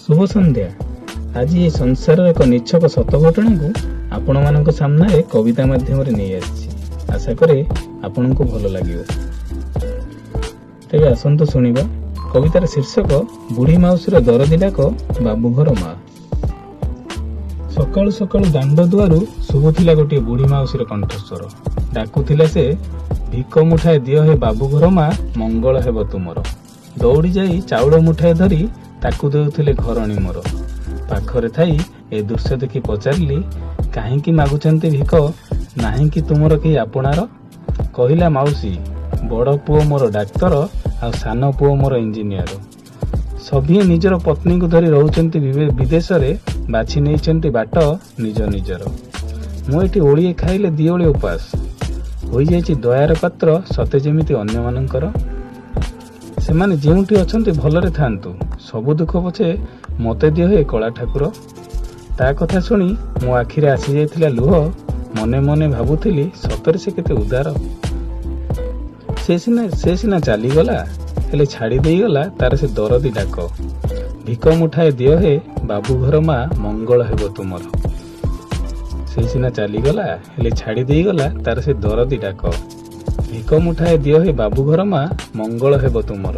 ଶୁଭ ସନ୍ଧ୍ୟା। ଆଜି ଏ ସଂସାରର ଏକ ନିଛକ ସତ ଘଟଣାକୁ ଆପଣମାନଙ୍କ ସାମ୍ନାରେ କବିତା ମାଧ୍ୟମରେ ନେଇ ଆସିଛି। ଆଶା କରେ ଆପଣଙ୍କୁ ଭଲ ଲାଗିବ। ତେବେ ଆସନ୍ତୁ ଶୁଣିବା। କବିତାର ଶୀର୍ଷକ ବୁଢ଼ୀ ମାଉସୀର ଦରଦି ଡାକ, ବାବୁଘର ମା। ସକାଳୁ ସକାଳୁ ଦାଣ୍ଡ ଦୁଆରୁ ଶୁଭୁଥିଲା ଗୋଟିଏ ବୁଢ଼ୀ ମାଉସୀର କଣ୍ଠସ୍ୱର। ଡାକୁଥିଲା ସେ, ଭିକ ମୁଠାଏ ଦିଅ ହେ ବାବୁଘର ମା, ମଙ୍ଗଳ ହେବ ତୁମର। ଦୌଡ଼ି ଯାଇ ଚାଉଳ ମୁଠାଏ ଧରି ତାକୁ ଦେଉଥିଲେ ଘରଣୀ ମୋର। ପାଖରେ ଥାଇ ଏ ଦୃଶ୍ୟ ଦେଖି ପଚାରିଲି, କାହିଁକି ମାଗୁଛନ୍ତି ଭିକ, ନାହିଁ କି ତୁମର କେହି ଆପଣାର? କହିଲା ମାଉସୀ, ବଡ଼ ପୁଅ ମୋର ଡାକ୍ତର ଆଉ ସାନ ପୁଅ ମୋର ଇଞ୍ଜିନିୟର। ସଭିଏଁ ନିଜର ପତ୍ନୀଙ୍କୁ ଧରି ରହୁଛନ୍ତି ବିଦେଶରେ, ବାଛି ନେଇଛନ୍ତି ବାଟ ନିଜ ନିଜର। ମୁଁ ଏଠି ଓଳିଏ ଖାଇଲେ ଦି ଓଳି ଉପାସ ହୋଇଯାଇଛି, ଦୟାର ପାତ୍ର ସତେ ଯେମିତି ଅନ୍ୟମାନଙ୍କର। ସେମାନେ ଯେଉଁଠି ଅଛନ୍ତି ଭଲରେ ଥାଆନ୍ତୁ, ସବୁ ଦୁଃଖ ପଛେ ମତେ ଦିଅ ହେ କଳା ଠାକୁର। ତା କଥା ଶୁଣି ମୋ ଆଖିରେ ଆସିଯାଇଥିଲା ଲୁହ। ମନେ ମନେ ଭାବୁଥିଲି, ସତରେ ସେ କେତେ ଉଦାର। ସେ ସିନା ଚାଲିଗଲା, ହେଲେ ଛାଡ଼ି ଦେଇଗଲା ତାର ସେ ଦରଦି ଡାକ, ଭିକ ମୁଠାଏ ଦିଅ ହେ ବାବୁ ଘର ମା, ମଙ୍ଗଳ ହେବ ତୁମର। ସେ ସିନା ଚାଲିଗଲା, ହେଲେ ଛାଡ଼ି ଦେଇଗଲା ତାର ସେ ଦରଦି ଡାକ, ଭିକ ମୁଠାଏ ଦିଅ ହେ ବାବୁ ଘର ମା, ମଙ୍ଗଳ ହେବ ତୁମର।